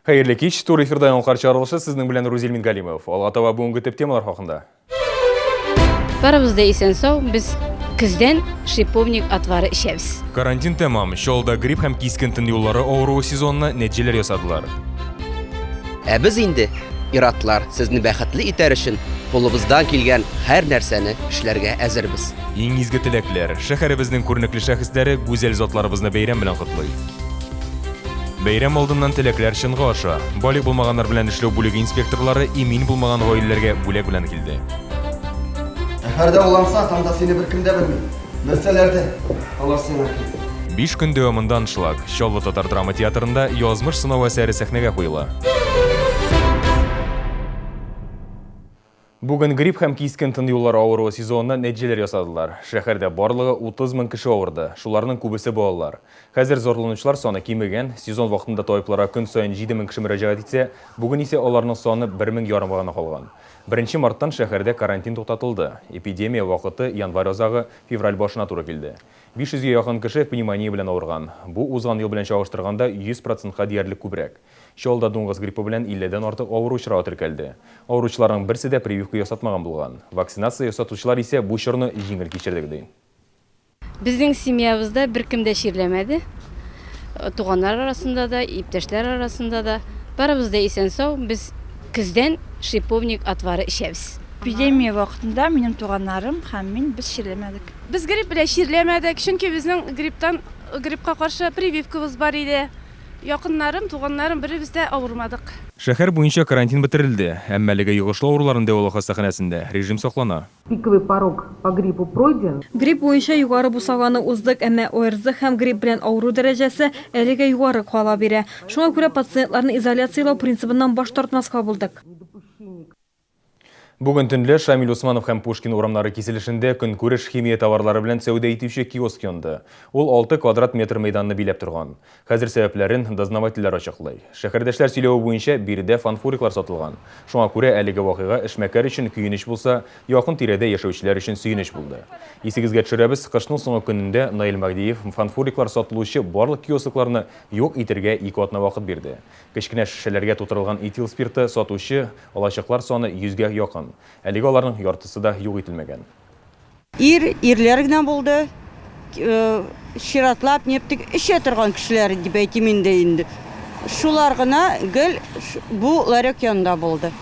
Хәерле кич, тур эфирда яңалыклар чыгарылышы сезнең белән Рузил Мингалимов. Алга таба бүгенге төп темалар хакында. Барыбыз да исән-сау, без көздән шиповник отвары эчәбез. Карантин тәмам, Чаллыда грипп һәм кискен тын юллары авыруы сезонына нәтиҗәләр ясадылар. Ә без инде, ир-атлар, сезне бәхетле итәр өчен кулыбыздан килгән һәр нәрсәне эшләргә әзербез. Иң изге теләкләр, шәһәребезнең күренекле шәхесләре гүзәл затларыбызны бәйрәм белән котлый. Бәйрәм алдыннан теләкләр чынга аша. Балигъ булмаганнар белән эшләү бүлеге инспекторлары имин булмаган гаиләләргә бүләк белән килде. Шәһәрдә улансаң, анда сине беркем дә белми. Белсәләр дә, алар сиңа ким. Биш көн дәвамында аншлаг. Чаллы татар драма театрында Язмыш сынавы әсәре сәхнәгә куела. Бүген грипп һәм кискен тын юллары авыруы сезонына нәтиҗәләр ясадылар. Шәһәрдә барлыгы 30 мең кеше авырды, шуларның күбесе балалар. Хәзер зарланучылар саны кимегән, сезон вакытында табибларга көн саен 7 мең кеше мөрәҗәгать итсә, бүген исә аларның саны 1 мең ярымга гына калган. Беренче марттан шәһәрдә карантин туктатылды. Эпидемия вакыты январь азагы, февраль башына туры килде. 500 гә якын кеше пневмония белән авырган. Бу узган ел белән чагыштырганда 100 процентка диярлек күбрәк. Чаллыда дуңгыз гриппы белән илледән артык авыру очрагы теркәлде. Авыручыларның берсе дә прививка ясатмаган булган. Вакцинация ясатучылар исә бу чорны җиңел кичердек, ди. Безнең семьябызда беркем дә чирләмәде. Туганнар арасында да, иптәшләр арасында да. Барыбыз да исән-сау. Без көздән шиповник отвары эчәбез. Эпидемия вакытында минем туганнарым һәм мин, без чирләмәдек. Без грипп белән чирләмәдек, чөнки безнең грипптан, гриппка каршы прививкабыз бар иде. Якыннарым, туганнарым беребез дә авырмадык. Шәһәр буенча карантин бетерелде, әмма әлегә йогышлы авыруларны дәвалау хастаханәсендә режим саклана. Пиковый порог по гриппу пройден. Грипп буенча югары бусаганы уздык, әмма ОРЗ һәм грипп белән авыру дәрәҗәсе әлегә югары кала бирә. Шуңа күрә пациентларны изоляцияләү принцибыннан баш тартмаска булдык. Бүген төнлә Шамил Усманов һәм Пушкин урамнары киселешендә көнкүреш химия товарлары белән сәүдә итүче киоск янды. Ул 6 квадрат метр мәйданны биләп торган. Хәзер сәбәпләрен дознавательләр ачыклый. Шәһәрдәшләр сөйләве буенча, биредә фанфуриклар сатылган. Шуңа күрә әлеге вакыйга эшмәкәр өчен көенеч булса, якын тирәдә яшәүчеләр өчен сөенеч булды. Исегезгә төшерәбез, кышның соңгы көнендә Наил Мәһдиев фанфуриклар сатылучы барлык киоскларны юк итергә ике атна вакыт бирде. Кечкенә шешәләргә тутырылган этил спирты сатучы алачыклар саны йөзгә якын. Әлегә аларның яртысы да юк ителмәгән. Ир, ирләр генә булды. Чиратлап, нептик эчә торган кешеләр дип әйтим инде инде. Шулар гына гел бу ларек янында булды.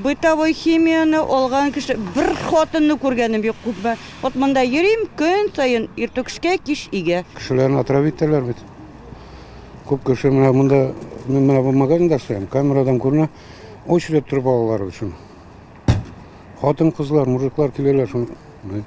Бытовой химияне алган кеше бер хатынны күргәнем юк күпме. Вот монда йөрим көн саен иртүк эшкә, кич өйгә. Кешеләрне отравить итәләр бит. Күп кеше менә монда, мин менә бу магазинда эшләйм, камерадан күренә, очередь торып алалар өчен. Хатын-кызлар, мужиклар киләләр шуны.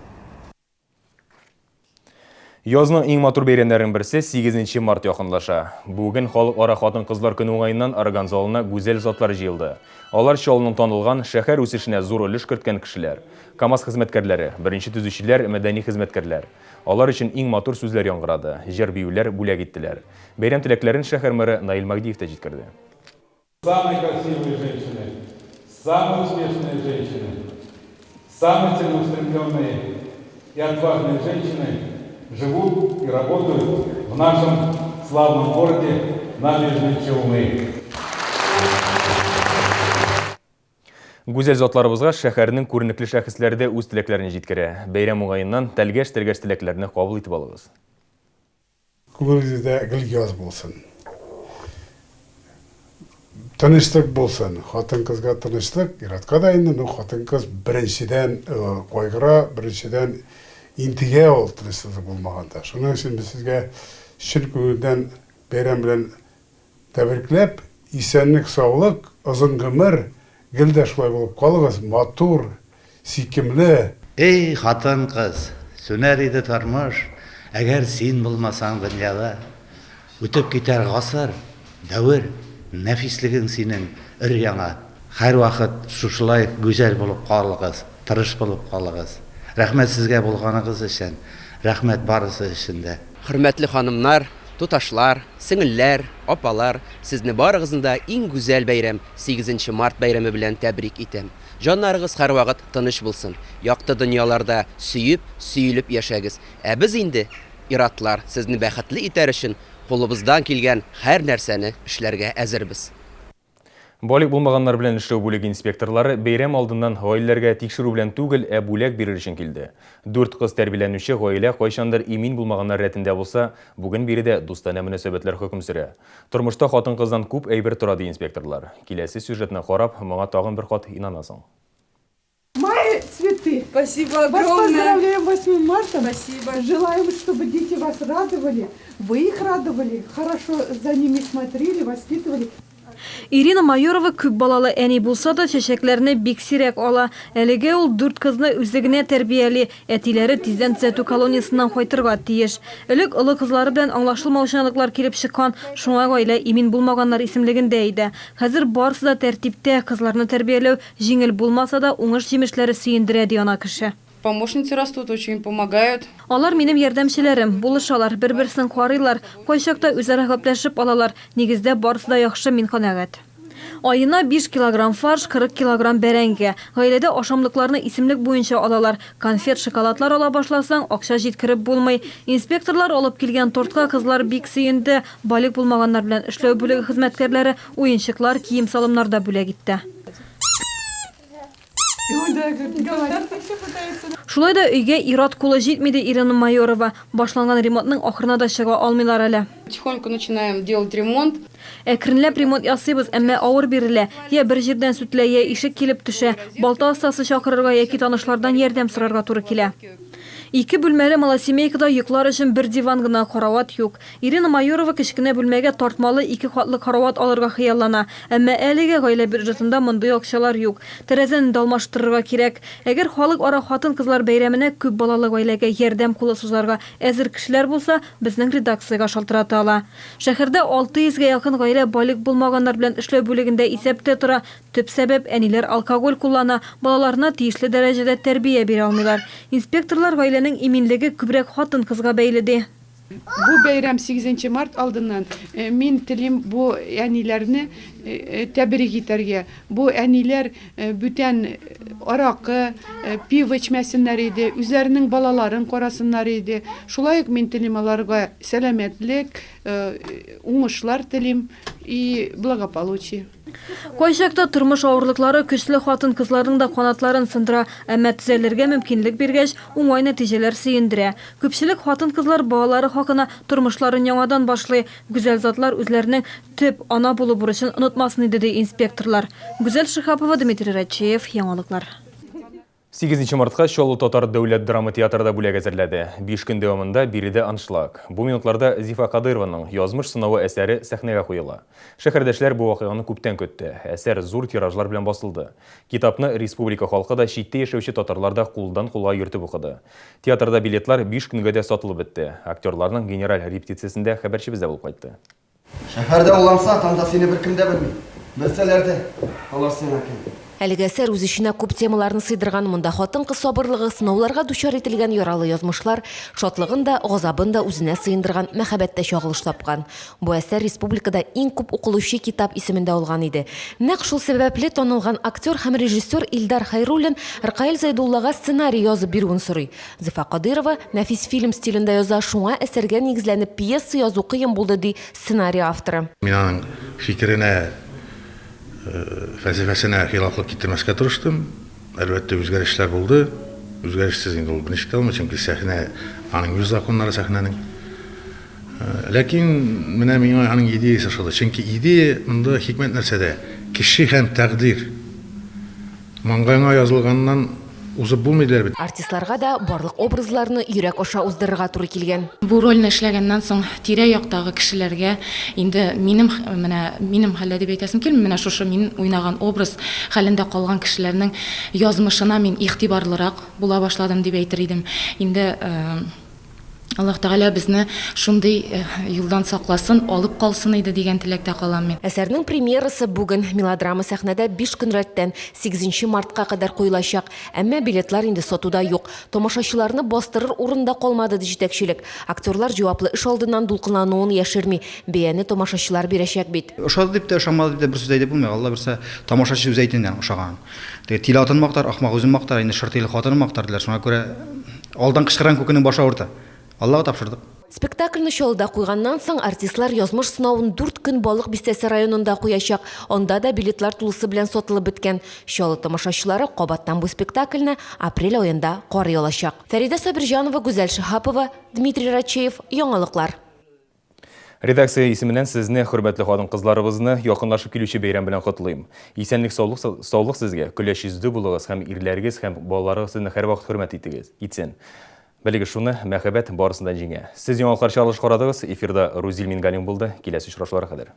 Язның иң матур бәйрәмнәренең берсе 8 март якынлаша. Бүген Халыкара хатын-кызлар көне уңаеннан Орган залына гүзәл затлар җыелды. Алар Чаллының танылган, шәһәр үсешенә зур өлеш керткән кешеләр. КАМАЗ хезмәткәрләре, беренче төзүчеләр, мәдәни хезмәткәрләр. Алар өчен иң матур сүзләр яңгырады, җыр-биюләр бүләк иттеләр. Бәйрәм теләкләрен шәһәр мэры Наил Магдиев та җиткерде. Самые красивые женщины, самые успешные женщины, самые целеустремленные и отважные женщины живут и работают в нашем славном городе Набережные Челны. Гүзәл затларыбызга шәһәрнең күренекле шәхесләре дә үз теләкләрен җиткерә. Бәйрәм уңаеннан тәлгәш-тәлгәш теләкләрне кабул итеп алыгыз. Күңелегездә гел яз булсын. Тынычлык булсын. Хатын-кызга тынычлык, ир-атка да инде, но хатын-кыз беренчедән кайгыра, беренчедән интегә ул тынычлык булмаганда. Шуның өчен без сезгә чын күңелдән бәйрәм белән Тәбрикләп, исәнлек-саулык, озын гомер, гел дә шулай булып калыгыз, матур, сөйкемле. Эй, хатын-кыз, сүнәр иде тормыш, Әгәр син булмасаң дөньяда. Үтеп китәр гасыр, дәвер, Нәфислегең синең өр-яңа. Һәрвакыт шушылай гүзәл булып калыгыз, тырыш булып калыгыз. Рәхмәт сезгә булганыгыз өчен, рәхмәт барысы өчен дә. Хөрмәтле ханымнар, туташлар, сеңелләр, апалар, сезне барыгызны да иң гүзәл бәйрәм, сигезенче март бәйрәме белән тәбрик итәм. Җаннарыгыз һәрвакыт тыныч булсын, якты дөньяларда сөеп, сөелеп яшәгез. Ә без инде, ир-атлар, сезне бәхетле итәр өчен Кулыбыздан килгән һәр нәрсәне эшләргә әзербез. Балигъ булмаганнар белән эшләү бүлеге инспекторлары бәйрәм алдыннан гаиләләргә тикшерү белән түгел, ә бүләк бирер өчен килде. Дүрт кыз тәрбияләнүче гаилә кайчандыр имин булмаганнар рәтендә булса, бүген биредә дустанә мөнәсәбәтләр хөкем сөрә. Тормышта хатын-кыздан күп әйбер тора, ди инспекторлар. Киләсе сюжетны карап, моңа тагын бер кат инанасың. Мои цветы. Спасибо огромное. Вас поздравляем 8 марта. Спасибо. Желаем, чтобы дети вас радовали, вы их радовали, хорошо за ними смотрели, воспитывали. Ирина Майорова күп балалы әни булса да, чәчәкләрне бик сирәк ала. Әлегә ул дүрт кызны үзе генә тәрбияли. Әтиләре тиздән төзәтү колониясеннән кайтырга тиеш. Элек олы кызлары белән аңлашылмаучанлыклар килеп чыккан, шуңа гаилә имин булмаганнар исемлегендә иде. Хәзер барысы да тәртиптә, кызларны тәрбияләү Җиңел булмаса да, уңыш җимешләре сөендерә, ди ана кеше. Помощницы растут, очень помогают. Алар минем ярдәмчеләрем, булышалар, бер-берсен карыйлар, кайчакта үзара гәпләшеп алалар. Нигездә барысы да яхшы, мин канәгать. Аена биш килограмм фарш, 40 килограмм бәрәңге. Гаиләдә ашамлыкларны исемлек буенча алалар. Конфет, шоколадлар ала башласаң, акча җиткереп булмый. Инспекторлар алып килгән тортка кызлар бик сөенде. Балигъ булмаганнар белән эшләү бүлеге хезмәткәрләре уенчыклар, кием-салымнар да бүләк итте. Шулай да өйгә ир-ат кулы җитми, ди Ирина Майорова. Башланган ремонтның ахырына да чыга алмыйлар әле. Потихоньку начинаем делать ремонт. Әкренләп ремонт ясыйбыз, әмма авыр бирелә. Йә бер җирдән сүтелә, йә ишек килеп төшә. Балта остасы чакырырга яки танышлардан ярдәм сорарга туры килә. Ике бүлмәле малосемейкада йоклар өчен бер диван гына, карават юк. Ирина Майорова кечкенә бүлмәгә тартмалы ике катлы карават алырга хыяллана. Әмма әлегә гаилә бюджетында мондый акчалар юк. Тәрәзәне дә алмаштырырга кирәк. Әгәр Халыкара хатын-кызлар бәйрәменә күп балалы гаиләгә ярдәм кулы сузарга әзер кешеләр булса, безнең редакциягә шалтырата ала. Шәһәрдә 600 гә якын гаилә балигъ булмаганнар белән эшләү бүлегендә исәптә тора. Төп сәбәп, әниләр алкоголь куллана, балаларына тиешле дәрәҗәдә тәрбия бирә алмыйлар. Инспекторлар гаиләнең иминлеге күбрәк хатын-кызга бәйле, ди. Бу бәйрәм сигезенче март алдыннан мин телим бу әниләрне тәбрик итәргә. Бу әниләр бүтән аракы, пиво эчмәсеннәр иде, үзләренең балаларын карасыннар иде. Шулай ук мин телим аларга сәламәтлек, уңышлар телим и благополучие. Кайчакта тормыш авырлыклары көчле хатын-кызларның да канатларын сындыра, әмма төзәлергә мөмкинлек биргәч, уңай нәтиҗәләр сөендерә. Күпчелек хатын-кызлар балалары хакына тормышларын яңадан башлый. Гүзәл затлар үзләренең төп ана булу бурычын онытмасын иде, ди инспекторлар. Гүзәл Шиһапова, Дмитрий Рачеев, Яңалыклар. Сигезенче мартка Чаллы татар дәүләт драма театры да бүләк әзерләде. Биш көн дәвамында биредә аншлаг. Бу минутларда Зифа Кадыйрованың Язмыш сынавы әсәре сәхнәгә куела. Шәһәрдәшләр бу вакыйганы күптән көтте. Әсәр зур тиражлар белән басылды. Китапны республика халкы да, читтә яшәүче татарлар да кулдан-кулга йөртеп укыды. Театрда билетлар биш көнгә дә сатылып бетте. Актерларның генераль репетициясендә хәбәрчебез дә булып кайтты. Шәһәрдә уланса, таңда сине беркем дә белми. Белсәләр дә, алар сиңа кем? Әлеге әсәр үз эченә күп темаларны сыйдырган. Монда хатын-кыз сабырлыгы, сынауларга дучар ителгән яралы язмышлар, шатлыгын да, газабын да үзенә сыендырган мәхәббәт тә чагылыш тапкан. Бу әсәр республикада иң күп укылучы китап исемен дә алган иде. Нәкъ шул сәбәпле танылган актер һәм режиссер Илдар Хәйруллин Ркаил Зәйдуллага сценарий язып бирүен сорый. Зифа Кадыйрова нәфис фильм стилендә яза, шуңа әсәргә нигезләнеп пьеса язу кыен булды, ди сценарий авторы. Мин аның фикеренә, фәлсәфәсенә хилафлык китермәскә тырыштым. Әлбәттә, үзгәрешләр булды. Үзгәрешсез инде ул берничек тә булмый, чөнки сәхнә, аның үз законнары сәхнәнең. Ләкин менә миңа аның идеясе ошады. Чөнки идея монда хикмәт нәрсәдә? Кеше һәм тәкъдир. Маңгайыңа язылганнан узып булмый диләр бит. Артистларга да барлык образларны йөрәк аша уздырырга туры килгән. Бу рольне эшләгәннән соң тирә-яктагы кешеләргә инде минем менә минем хәлдә дип әйтәсем килми, менә шушы мин уйнаган образ хәлендә калган кешеләрнең язмышына мин игътибарлырак була башладым дип әйтер идем. Инде Аллаһ Тәгалә безне шундый юлдан сакласын, алып калсын иде дигән теләктә калам мин. Әсәрнең премьерасы бүген. Мелодрама сәхнәдә биш көн рәттән, сигезенче мартка кадәр куелачак. Әмма билетлар инде сатуда юк. Тамашачыларны бастырыр урын да калмады, ди җитәкчелек. Актерлар җаваплы эш алдыннан дулкынлануын яшерми. Бәяне тамашачылар бирәчәк бит. Ошады дип тә, ошамады дип тә бер сүз әйтеп булмый. Алла бирсә, тамашачы үзе әйтә инде аның ошаганын. Теге тиле атын мактар, ахмак үзен мактар, инде шыр тиле хатынын мактар диләр. Шуңа күрә алдан кычкырган күкенең башы авырта. Аллага тапшырдык. Спектакльне Чаллыда куйганнан соң, артистлар язмыш сынавын дүрт көн Балык Бистәсе районында куячак. Анда да билетлар тулысы белән сатылып беткән. Чаллы тамашачылары кабаттан бу спектакльне апрель аенда карый алачак. Фәридә Сабирҗанова, Гүзәл Шиһапова, Дмитрий Рачеев, Яңалыклар. Редакция исеменнән сезне, хөрмәтле хатын-кызларыбызны, якынлашып килүче бәйрәм белән котлыйм. Исәнлек, саулык, саулык сезгә, көләч йөзле булыгыз һәм ирләрегез һәм балаларыгыз сезне һәрвакыт хөрмәт итегез, итсен. Белегез шуны, мәхәббәт барысын да җиңә. Сез яңалыклар чыгарылыш карадыгыз, эфирда Рузил Мингалим булды, киләсе очрашуларга кадәр.